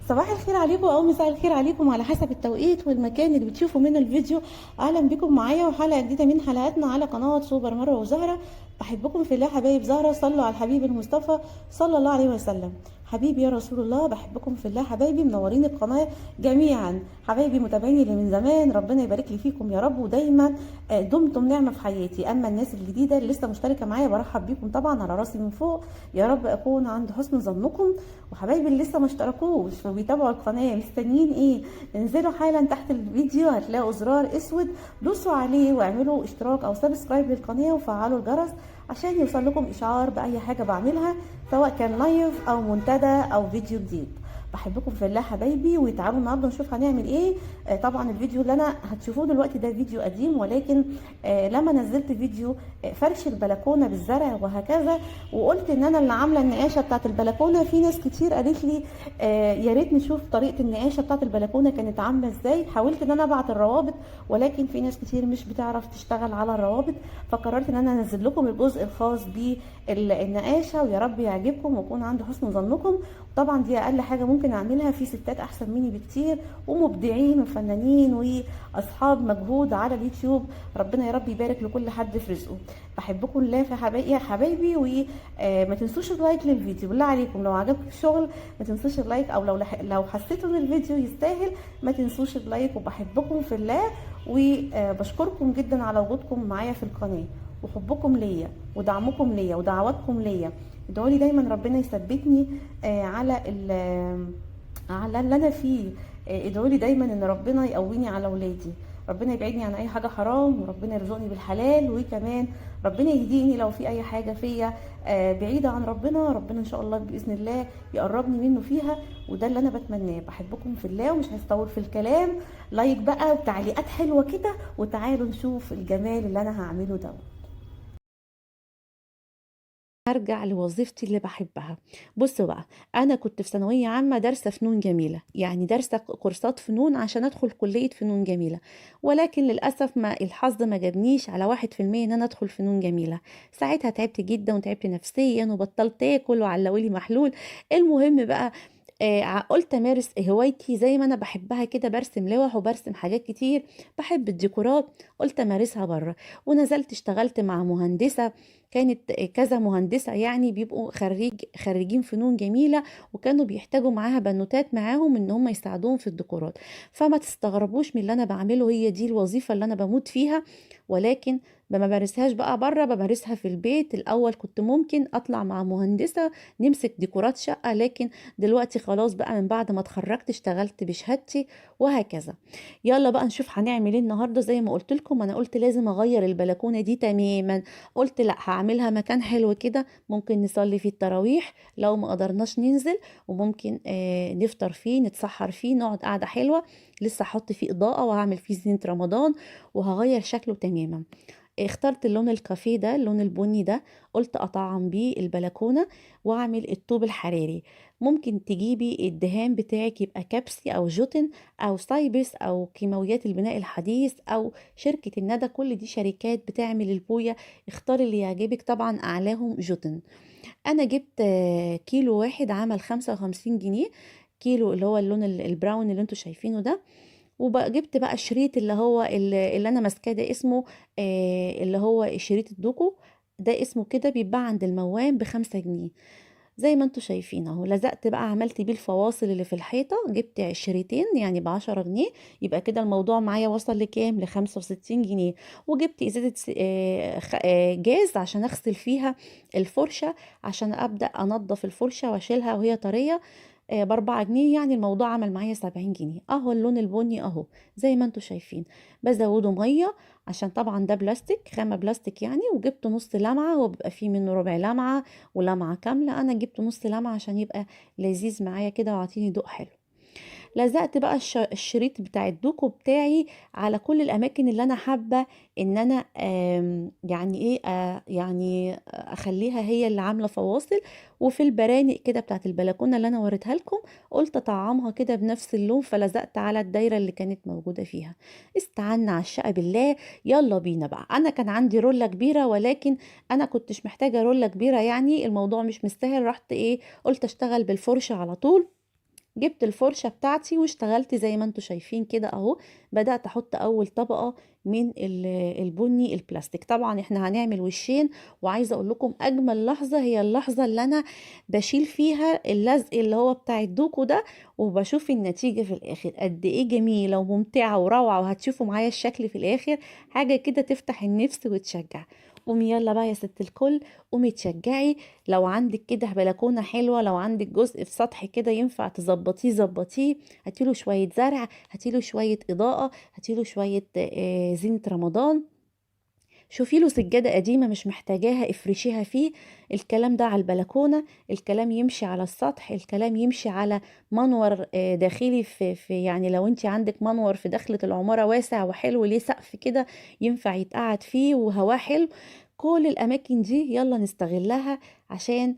صباح الخير عليكم او مساء الخير عليكم على حسب التوقيت والمكان اللي بتشوفوا منه الفيديو. اهلا بكم معايا وحلقه جديدة من حلقاتنا على قناة سوبر مروه وزهرة. بحبكم في الله حبايب زهره، صلوا على الحبيب المصطفى صلى الله عليه وسلم. حبيبي يا رسول الله، بحبكم في الله حبايبي، منورين القناة جميعا حبايبي، متابعيني اللي من زمان، ربنا يبارك لي فيكم يا رب، ودايما دمتم نعمه في حياتي. اما الناس الجديدة اللي لسه مشتركة معايا برحب بيكم طبعا على راسي من فوق، يا رب اكون عند حسن ظنكم. وحبايبي اللي لسه ما اشتركوش وبيتابعوا القناة مستنيين ايه؟ انزلوا حالا تحت الفيديو هتلاقوا زرار اسود، دوسوا عليه واعملوا اشتراك او subscribe للقناة وفعلوا الجرس عشان يوصل لكم اشعار باي حاجة بعملها، سواء كان live او منتدى او فيديو جديد. بحبكم في الله حبايبي، وتعالوا النهارده نشوف هنعمل ايه. طبعا الفيديو اللي انا هتشوفوه دلوقتي ده فيديو قديم، ولكن لما نزلت فيديو فرش البلكونه بالزرع وهكذا، وقلت ان انا اللي عامله النقاشه بتاعه البلكونه، في ناس كتير قالت لي يا ريت نشوف طريقه النقاشه بتاعه البلكونه كانت عامله ازاي. حاولت ان انا ابعت الروابط، ولكن في ناس كتير مش بتعرف تشتغل على الروابط، فقررت ان انا انزل لكم الجزء الخاص بالنقاشه، ويا رب يعجبكم واكون عند حسن ظنكم. طبعا دي اقل حاجة ممكن اعملها، في ستات احسن مني بكتير ومبدعين وفنانين واصحاب مجهود على اليوتيوب، ربنا يا رب يبارك لكل حد في رزقه. بحبكم الله في حبايبي يا حبايبي، وما تنسوش ال like للفيديو بالله عليكم، لو عجبكم الشغل ما تنسوش ال like، او لو حسيتوا ان الفيديو يستاهل ما تنسوش ال like. وبحبكم في الله، وبشكركم جدا على وجودكم معايا في القناة وحبكم ليا ودعمكم ليا ودعواتكم ليا. ادعوا لي دايما ربنا يثبتني على اللي انا فيه، ادعوا لي دايما ان ربنا يقويني على اولادي، ربنا يبعدني عن اي حاجة حرام، وربنا يرزقني بالحلال، وكمان ربنا يهديني لو في اي حاجة فيا بعيدة عن ربنا، ربنا ان شاء الله باذن الله يقربني منه فيها، وده اللي انا بتمناه. بحبكم في الله ومش هستطول في الكلام، like بقى وتعليقات حلوة كده، وتعالوا نشوف الجمال اللي انا هعمله ده. هرجع لوظيفتي اللي بحبها. بصوا بقى، انا كنت في ثانوية عامة دارسه فنون جميلة، يعني دارسه كورسات فنون عشان ادخل كليه فنون جميلة، ولكن للاسف ما الحظ ما جابنيش على 1% ان انا ادخل فنون جميلة. ساعتها تعبت جدا وتعبت نفسيا وبطلت اكل وعلقولي محلول. المهم بقى قلت امارس هوايتي زي ما انا بحبها كده، برسم لوح وبرسم حاجات كتير، بحب الديكورات، قلت امارسها بره. ونزلت اشتغلت مع مهندسه، كانت كذا مهندسه يعني بيبقوا خريجين فنون جميلة، وكانوا بيحتاجوا معاها بنوتات معاهم ان هم يساعدوهم في الديكورات. فما تستغربوش من اللي انا بعمله، هي دي الوظيفة اللي انا بموت فيها، ولكن ما بمارسهاش بقى بره، بمارسها في البيت. الاول كنت ممكن اطلع مع مهندسه نمسك ديكورات شقه، لكن دلوقتي خلاص بقى من بعد ما اتخرجت اشتغلت بشهادتي وهكذا. يلا بقى نشوف هنعمل ايه النهارده. زي ما قلت لكم انا قلت لازم اغير البلكونه دي تماما، قلت لا هعملها مكان حلو كده ممكن نصلي فيه التراويح لو ما قدرناش ننزل، وممكن نفطر فيه، نتسحر فيه، نقعد قعدة حلوة. لسه هحط فيه اضاءه وهعمل فيه زينة رمضان وهغير شكله تماما. اخترت اللون الكافيه ده، اللون البني ده، قلت اطعم بيه البلكونه واعمل الطوب الحراري. ممكن تجيبي الدهان بتاعك يبقى كبسي او جوتن او سايبس او كيماويات البناء الحديث او شركة الندى، كل دي شركات بتعمل البويه، اختاري اللي يعجبك، طبعا اعلاهم جوتن. انا جبت كيلو واحد عمل 55 جنيه كيلو، اللي هو اللون ال brown اللي انتوا شايفينه ده. وجبت بقى الشريط اللي هو اللي انا ماسكاه ده، اسمه اللي هو شريط الدوكو ده، اسمه كده، بيتباع عند الموام ب5 جنيه زي ما انتوا شايفين اهو. لزقت بقى، عملت بيه الفواصل اللي في الحيطة، جبت شريطين يعني ب10 جنيه، يبقى كده الموضوع معايا وصل لكام؟ ل65 جنيه. وجبت ازازة جاز عشان اغسل فيها الفرشة، عشان ابدا انضف الفرشة واشيلها وهي طرية، ب4 جنيه، يعني الموضوع عمل معايا 70 جنيه. اهو اللون البني اهو زي ما انتوا شايفين، بزوده مية عشان طبعا ده بلاستيك، خامة بلاستيك يعني. وجبت نص لمعة، وبيبقى فيه منه ربع لمعة ولمعه كاملة، انا جبت نص لمعة عشان يبقى لذيذ معايا كده وعطيني ضوء حلو. لزقت بقى الشريط بتاع الدوكو بتاعي على كل الاماكن اللي انا حابة ان انا يعني ايه، يعني اخليها هي اللي عامله فواصل. وفي البرانق كده بتاعت البلكونه اللي انا وريتها لكم، قلت اطعمها كده بنفس اللون، فلزقت على الدايرة اللي كانت موجودة فيها. استعنا على الشقة بالله، يلا بينا بقى. انا كان عندي روله كبيرة، ولكن انا كنتش محتاجه روله كبيرة، يعني الموضوع مش مستاهل. رحت ايه، قلت اشتغل بالفرشه على طول. جبت الفرشة بتاعتي واشتغلت زي ما انتوا شايفين كده اهو. بدأت احط اول طبقة من البني البلاستيك. طبعا احنا هنعمل وشين، وعايزة اقول لكم اجمل لحظة هي اللحظة اللي انا بشيل فيها اللزق اللي هو بتاع الدوكو ده، وبشوف النتيجة في الاخر قد ايه جميلة وممتعة وروعة، وهتشوفوا معايا الشكل في الاخر، حاجة كده تفتح النفس وتشجع. قومي يلا بقى يا ست الكل، قومي تشجعي. لو عندك كده بلكونة حلوة، لو عندك جزء في سطح كده ينفع تظبطيه ظبطيه، هاتيله شوية زرع، هاتيله شوية اضاءه، هاتيله شوية زينة رمضان، شوفي له سجادة قديمة مش محتاجاها افرشيها فيه. الكلام ده على البلكونه، الكلام يمشي على السطح، الكلام يمشي على منور داخلي في يعني لو انت عندك منور في دخلة العمارة واسع وحلو ليه سقف كده ينفع يتقعد فيه وهواه حلو. كل الاماكن دي يلا نستغلها عشان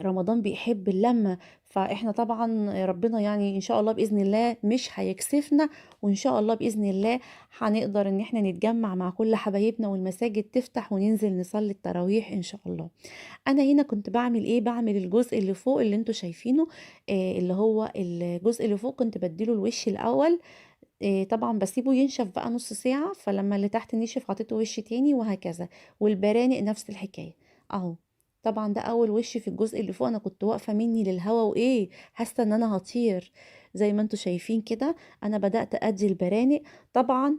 رمضان بيحب اللمة. فاحنا طبعا ربنا يعني ان شاء الله باذن الله مش هيكسفنا، وان شاء الله باذن الله هنقدر ان احنا نتجمع مع كل حبايبنا والمساجد تفتح وننزل نصلي التراويح ان شاء الله. انا هنا كنت بعمل ايه؟ بعمل الجزء اللي فوق اللي انتوا شايفينه، اللي هو الجزء اللي فوق كنت بديله الوش الاول، طبعا بسيبه ينشف بقى نص ساعة، فلما اللي تحت نشف حطيته وش تاني وهكذا. والبرانق نفس الحكاية اهو. طبعا ده اول وش في الجزء اللي فوق، انا كنت واقفة مني للهوا وايه حاسه ان انا هطير زي ما انتوا شايفين كده. انا بدات ادي البرانق. طبعا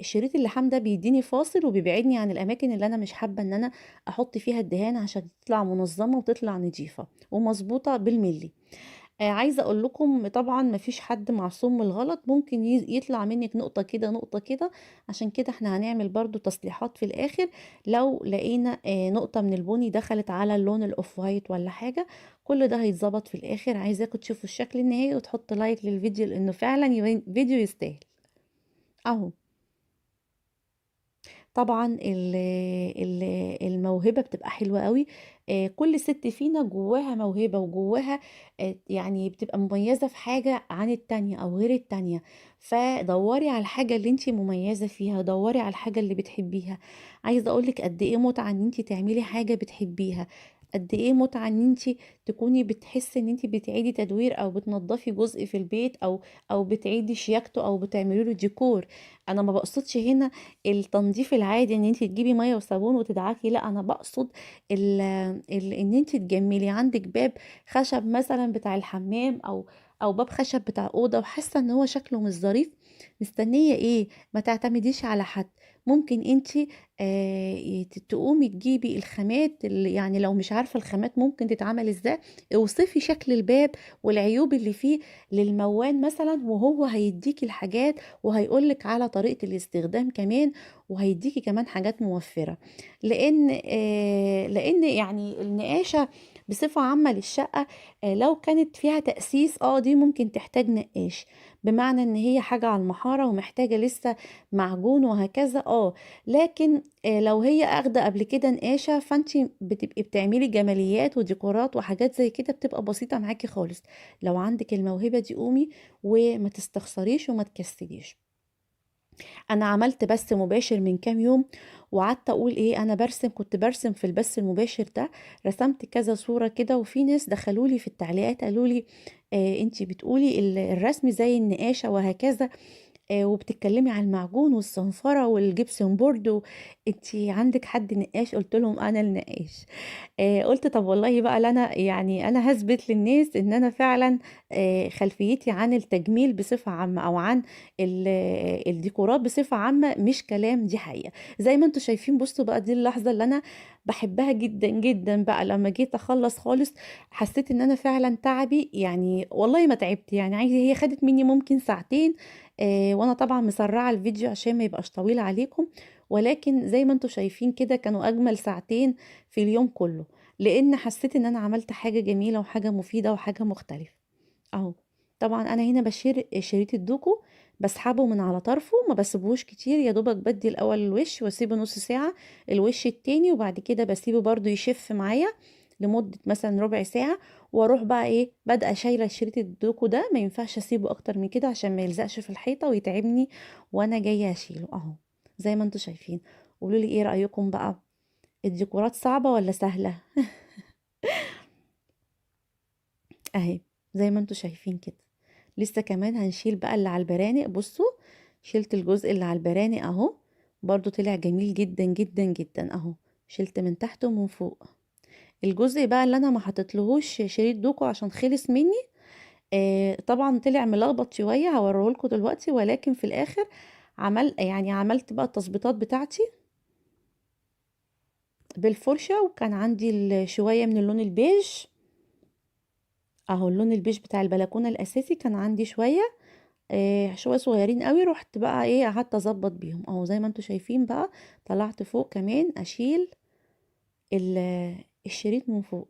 شريط اللحام ده بيديني فاصل وبيبعدني عن الاماكن اللي انا مش حابة ان انا احط فيها الدهان عشان تطلع منظمة وتطلع نظيفة ومظبوطه بالملي. عايزه اقول لكم طبعا مفيش حد معصوم من الغلط، ممكن يطلع منك نقطة كده نقطة كده، عشان كده احنا هنعمل برضو تصليحات في الاخر لو لقينا نقطة من البني دخلت على اللون ال off white ولا حاجة، كل ده هيتظبط في الاخر. عايزاكم تشوفوا الشكل النهائي وتحطوا like للفيديو لانه فعلا فيديو يستاهل اهو. طبعا الموهبة بتبقى حلوة قوي، كل ست فينا جواها موهبة وجواها يعني بتبقى مميزة في حاجة عن التانية او غير التانية. فدوري على الحاجة اللي انتي مميزة فيها، دوري على الحاجة اللي بتحبيها. عايزة اقولك قد ايه متعة ان انتي تعملي حاجة بتحبيها، قد ايه متعة ان انتي تكوني بتحسي ان انتي بتعيدي تدوير او بتنظفي جزء في البيت او بتعيدي شياكته او بتعملي له ديكور. انا ما بقصدش هنا التنظيف العادي ان انتي تجيبي مية وصابون وتدعكي، لا انا بقصد ان انتي تجملي. عندك باب خشب مثلا بتاع الحمام او باب خشب بتاع اوضة وحاسه ان هو شكله مش ظريف، مستنيه ايه؟ ما تعتمديش على حد، ممكن انتي تقومي تجيبي الخامات اللي يعني لو مش عارفه الخامات ممكن تتعمل ازاي، اوصفي شكل الباب والعيوب اللي فيه للموان مثلا، وهو هيديكي الحاجات وهيقولك على طريقه الاستخدام كمان، وهيديكي كمان حاجات موفره. لان يعني النقاشه بصفة عامة للشقه لو كانت فيها تاسيس دي ممكن تحتاج نقاش، بمعنى ان هي حاجة على المحاره ومحتاجة لسه معجون وهكذا لكن لو هي اخده قبل كده نقاشه فانتي بتبقي بتعملي جماليات وديكورات وحاجات زي كده بتبقى بسيطة معاكي خالص. لو عندك الموهبة دي قومي وما تستخسريش وما تكسليش. انا عملت بث مباشر من كام يوم وقعدت اقول ايه، انا برسم، كنت برسم في البث المباشر ده، رسمت كذا صورة كده، وفي ناس دخلولي في التعليقات قالوا لي انتي بتقولي الرسم زي النقاشة وهكذا، وبتتكلمي على المعجون والصنفرة وال gypsum board، انتي عندك حد نقاش؟ قلت لهم انا النقاش. قلت طب والله بقى انا يعني انا هثبت للناس ان انا فعلا خلفيتي عن التجميل بصفة عامة او عن الديكورات بصفة عامة مش كلام، دي حقيقة زي ما انتم شايفين. بصوا بقى دي اللحظة اللي انا بحبها جدا جدا بقى، لما جيت اخلص خالص حسيت ان انا فعلا تعبي يعني والله ما تعبت، يعني عايزة هي خدت مني ممكن ساعتين، وانا طبعا مسرعة الفيديو عشان ما يبقاش طويل عليكم، ولكن زي ما انتم شايفين كده كانوا اجمل ساعتين في اليوم كله، لان حسيت ان انا عملت حاجة جميلة وحاجه مفيدة وحاجه مختلفة اهو. طبعا انا هنا بشير شريط الدوكو، بسحبه من على طرفه، ما بسيبهوش كتير، يا دوبك بدي الاول الوش واسيبه نص ساعة، الوش التاني، وبعد كده بسيبه برضو يشف معايا لمدة مثلا ربع ساعة، واروح بقى ايه بادئه شايله شريط الدوكو ده، ما ينفعش اسيبه اكتر من كده عشان ما يلزقش في الحيطة ويتعبني وانا جاية اشيله اهو زي ما انتم شايفين. قولوا لي ايه رايكم بقى، الديكورات صعبة ولا سهلة؟ اهي زي ما انتوا شايفين كده. لسه كمان هنشيل بقى اللي على البرانق. بصوا شلت الجزء اللي على البرانق اهو، برضو طلع جميل جدا جدا جدا اهو، شلت من تحت ومن فوق. الجزء بقى اللي انا ما حطيتلهوش شريط دوكو عشان خلص مني، طبعا طلع ملخبط شوية، هوريهولكوا دلوقتي، ولكن في الاخر عملت بقى التظبيطات بتاعتي بالفرشه، وكان عندي شوية من اللون البيج اهو، اللون البيج بتاع البلكونه الاساسي كان عندي شوية، شوية صغيرين قوي، رحت بقى قعدت اظبط بيهم اهو زي ما انتم شايفين. بقى طلعت فوق كمان اشيل الشريط من فوق.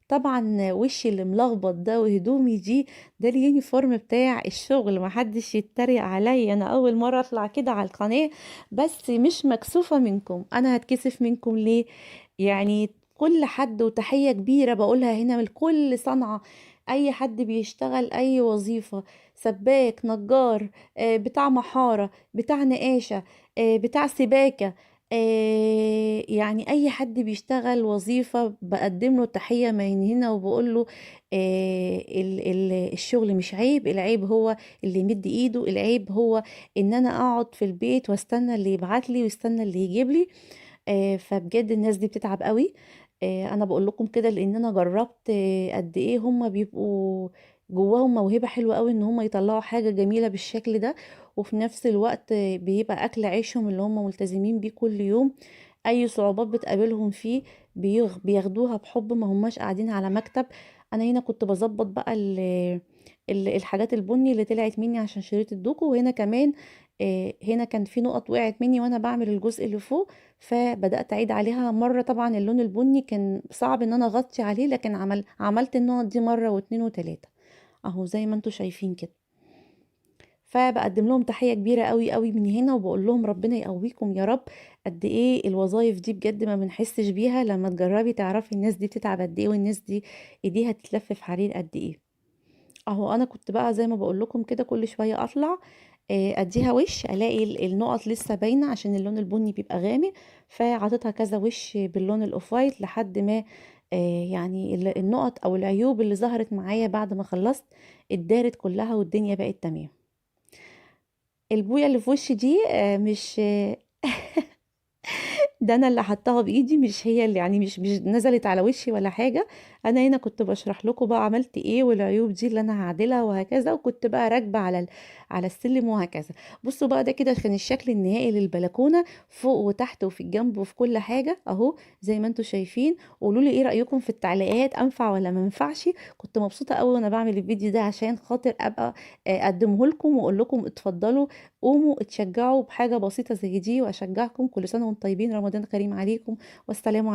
طبعا وشي اللي ملخبط ده وهدومي دي، ده ال uniform بتاع الشغل، ما حدش يتريق عليا، انا اول مرة اطلع كده على القناة، بس مش مكسوفه منكم، انا هتكسف منكم ليه؟ كل حد، وتحية كبيرة بقولها هنا لكل صنعه، اي حد بيشتغل اي وظيفة، سباك، نجار، بتاع محاره، بتاع نقاشه، بتاع سباكه، اي حد بيشتغل وظيفة بقدم له تحية من هنا، وبقول له، الشغل مش عيب، العيب هو اللي يمد ايده، العيب هو ان انا اقعد في البيت واستنى اللي يبعت لي ويستنى اللي يجيب لي. فبجد الناس دي بتتعب قوي. انا بقول لكم كده لان انا جربت، قد ايه هم بيبقوا جواهم موهبة حلوة قوي ان هم يطلعوا حاجة جميلة بالشكل ده، وفي نفس الوقت بيبقى اكل عيشهم اللي هم ملتزمين بيه كل يوم، اي صعوبات بتقابلهم فيه بياخدوها بحب، ما هماش قاعدين على مكتب. انا هنا كنت بظبط بقى الحاجات البني اللي طلعت مني عشان شريط الدوكو، وهنا كمان، هنا كان في نقط وقعت مني وانا بعمل الجزء اللي فوق، فبدأت اعيد عليها مرة. طبعا اللون البني كان صعب ان انا اغطي عليه، لكن عملت النقط دي مرة واتنين وتلاتة اهو زي ما انتوا شايفين كده. فبقدم لهم تحية كبيرة قوي قوي من هنا، وبقول لهم ربنا يقويكم يا رب. قد ايه الوظايف دي بجد ما بنحسش بيها، لما تجربي تعرفي الناس دي بتتعب قد ايه، والناس دي ايديها تتلف في حرير قد ايه. اهو انا كنت بقى زي ما بقول لكم كده كل شوية اطلع، اديها وش، الاقي النقط لسه باينة عشان اللون البني بيبقى غامق، فعطيتها كذا وش باللون ال off white لحد ما، النقط او العيوب اللي ظهرت معايا بعد ما خلصت اتدارت كلها والدنيا بقت تمام. البويه اللي في وشي دي، مش ده انا اللي حطاها بايدي، مش هي اللي مش نزلت على وشي ولا حاجة. انا هنا كنت بشرح لكم بقى عملت ايه والعيوب دي اللي انا هعدلها وهكذا، وكنت بقى راكبه على السلم وهكذا. بصوا بقى ده كده كان الشكل النهائي للبلكونه، فوق وتحت وفي الجنب وفي كل حاجة اهو زي ما انتم شايفين. قولوا لي ايه رايكم في التعليقات، انفع ولا ما ينفعش؟ كنت مبسوطة قوي وانا بعمل الفيديو ده عشان خاطر ابقى، اقدمه لكم واقول لكم اتفضلوا قوموا اتشجعوا بحاجة بسيطة زي دي، واشجعكم. كل سنة وانتم طيبين، رمضان كريم عليكم، والسلام عليكم.